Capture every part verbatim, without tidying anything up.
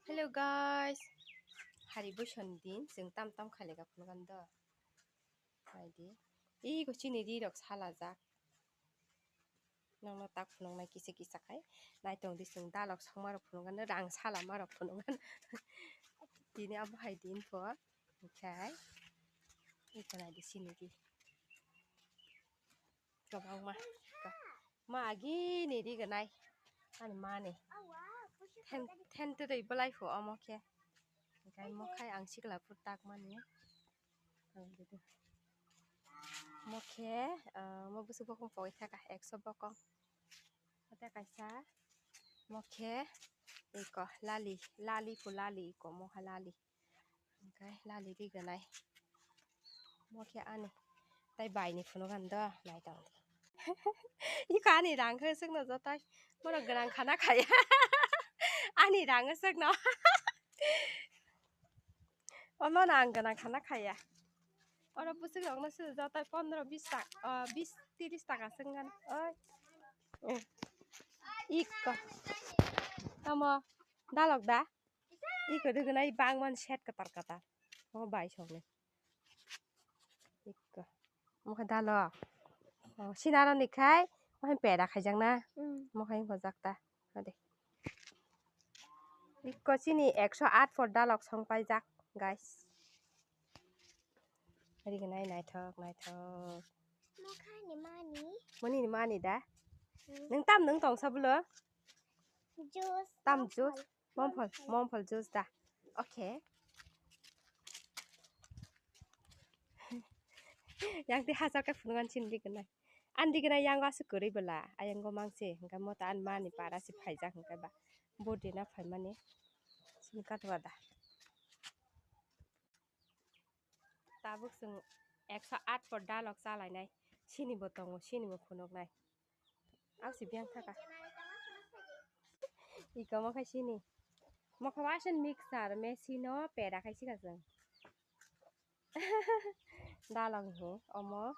Hello guys, hari boison din, chwng tam tam khailai ka phunukani do. Naidi. Iko chini ri rok salajak. Nokno tak phunuknai kisa kisa khai. Naitong di chwng dalok songma rok phunukgano, rang salama rok phunukgano. Tini abo hai din po. Okhai. Iko naidi chini ri. Kwbangma. Ma agini ri gwnai. Ani mani. Then, then twi bwlai pho omo khe. Okhai mo khai ang sikla phur tak mani. Ang dede. Mo khe, ah, mo bwswk bokong pogwi thaka, ekso bokong. Ate kaisa, mo khe, iko, lali, lali pho lali, iko, mo khe lali. Okhai, lali ri gwnai. Mo khe ani. Tai bai ni phunukgani do, naitong di. Iko ani rang khe swkno jotai. Bono gwnang khana khaya. Ani rang swkno. Omo no ang gwnang khana khaya. Oro bwswk rokno se joto pondro bis taka, ah, bis tiris taka se wngkha. Oi. Eh. Ikko. Tamo dalok da? Ikko dwgwnai bangmani set kwtal kwtal. Omo bai songni. Ikko. Omo khe dalok. Oh, sinaroni khai, omo hai peda khaijakna. Mm. Omo hai wngkha jak ta. Ade. Ikko chini ekso aat por dalok song paijak, guys. Ri gwnai naithok, naithok. Mo khai ni mani. Moni ni mani da? Hmm. Nwng tam nwng tong sa bwlo? Juice. Tam juice? Momphol, momphol juice da. Okay. Yang ti hajar khe phunukgani chini ri gwnai. Ani ri gwnai yang aswk kwrwi bwla, ayang go mangse, hwnkhe mo ta ani mani para se phaijak hwnkhe ba. Body na phaimani. Chini katwa da. Tabuk chwng ekso aat por dalok chalainai. Sini bo tongo, sini bo phunuknai. Ausi biyang thaka. Iko mo khai sini. Mo kha wason mixer machine o peda khai sika chwng. Dalok ni omo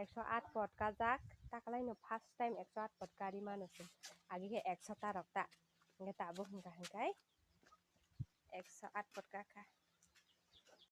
ekso aat pot kajak, takalai no first time ekso aat pot kari mano chwng. Agi khe ekso ta rok ta. Hwnkhe tabuk hwnkha hwnkhe ekso aat pot kakha.